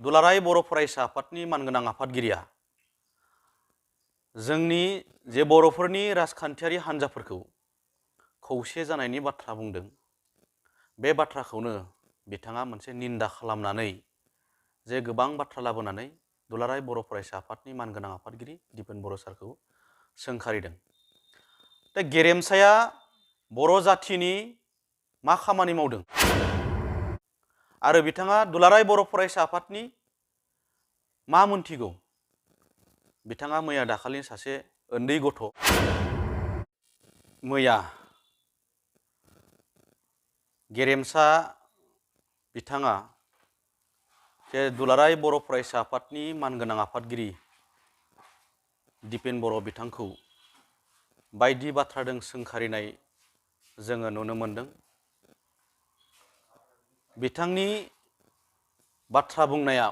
दुलाराय बर' फरायसा आफादनि मानगोनां आफादगिरिया जोंनि जे बर'फोरनि राजखान्थियारि हान्जाफोरखौ खौसे जानायनि बाथ्रा बुंदों। बे बाथ्राखौनो बिथाङा मोनसे निन्दा खालामनानै जे गोबां बाथ्रा लाबोनानै दुलाराय बर' फरायसा आफादनि मानगोनां आफादगिरि दिपेन बर' सारखौ सोंखारिदों। दा गेरेमसाया बर' जाथिनि मा खामानि मावदों आरो बिथाङा दुलाराय बर' फरायसा आफादनि मा मोनथिगौ? बिथाङा मैया दाखालि सासे उन्दै गथ' मैया गेरेमसा बिथाङा जे दुलाराय बर' फरायसा आफादनि मानगोनां आफादगिरि दिपेन बर' बिथांखौ बायदि बाथ्राजों सोंखारिनाय जोङो नुनो मोनदों। बिथांनि बाथ्रा बुंनाया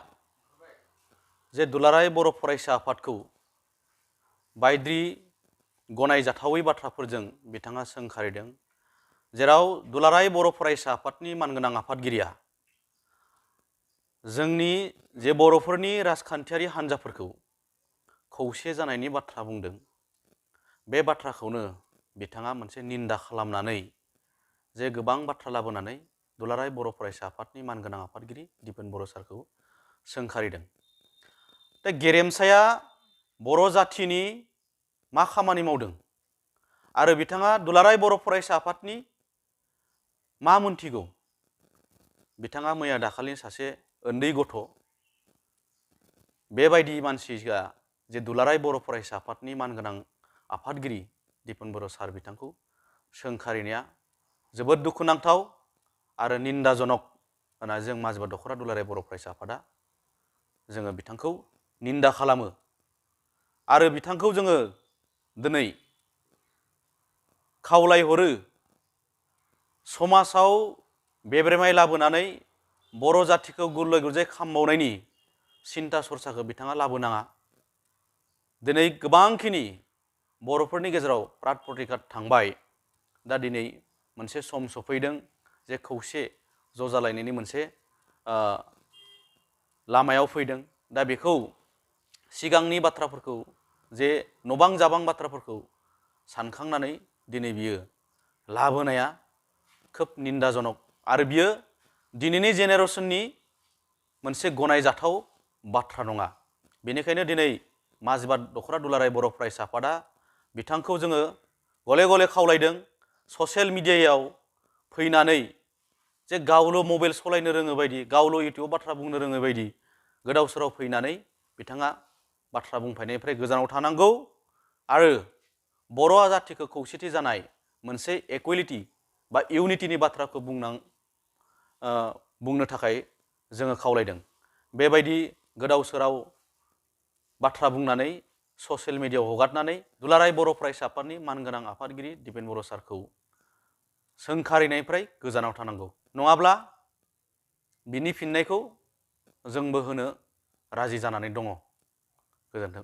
जे दुलाराय बर' फरायसा आफादखौ बायदि गनायजाथावै बाथ्राफोरजों बिथाङा सोंखारिदों, जेराव दुलाराय बर' फरायसा आफादनि मानगोनां आफादगिरिया जोंनि जे बर'फोरनि राजखान्थियारि हान्जाफोरखौ खौसे जानायनि बाथ्रा बुंदों। बे बाथ्राखौनो बिथाङा मोनसे निन्दा खालामनानै जे गोबां बाथ्रा लाबोनानै दुलाराय बर' फरायसा आफादनि मानगोनां आफादगिरि दिपेन बर' सारखौ सोंखारिदों। दा गेरेमसाया बर' जाथिनि मा खामानि मावदों आरो बिथाङा दुलाराय बर' फरायसा आफादनि मा मोनथिगौ? बिथाङा मैया दाखालि सासे उन्दै गथ' बेबायदि मानसिया जे दुलाराय बर' फरायसा आफादनि मानगोनां आफादगिरि दिपेन बर' सार बिथांखौ सोंखारिनाया जोबोद दुखुनांथाव आरो निन्दाजनक होनना जों माजबा दख'रा दुलाराय बर' फरायसा आफादा जोङो बिथांखौ निन्दा खालामो आरो बिथांखौ जोङो दिनै खावलायहरो समाजाव बेब्रेमाय लाबोनानै बर' जाथिखौ गुलाय गुजाय खालामबावनायनि सिन्था सरसाखौ बिथाङा लाबोनाङा। दिनै गोबांखिनि बर'फोरनि गेजेराव प्राद प्रतिघात थांबाय। दा दिनै मोनसे सम सफैदों जे खौसे ज' जालायनायनि मोनसे लामायाव फैदों। दा बेखौ सिगांनि बाथ्राफोरखौ जे नबां जाबां बाथ्राफोरखौ सानखांनानै दिनै बियो लाबोनाया खोब निन्दाजनक आरो बियो दिनैनि जेनेरेसननि मोनसे गनायजाथाव बाथ्रा नङा। बेनिखायनो दिनै माजबा दख'रा दुलाराय बर' फरायसा आफादा बिथांखौ जोङो गले गले खावलायदों ससियेल मिडियायाव फैनानै जे गावल' मबाइल सालायनो रोङो बायदि, गावल' इउटिउब बाथ्रा बुंनो रोङो बायदि गोदाव सोराव फैनानै बिथाङा बाथ्रा बुंफायनायनिफ्राय गोजानाव थानांगौ आरो बर' जाथिखौ खौसेथि जानाय मोनसे इकुवेलिटि बा इउनिटिनि बाथ्राखौ बुंनो थाखाय जोङो खावलायदों। बेबायदि गोदाव सोराव बाथ्रा बुंनानै ससियेल मिडियायाव हगारनानै दुलाराय बर' फरायसा आफादनि मानगोनां आफादगिरि दिपेन बर' सारखौ सोंखारिनायनिफ्राय गोजानाव थानांगौ, नङाब्ला बिनि फिननायखौ जोंबो होनो राजि जानानै दङ। गोजोन्थों।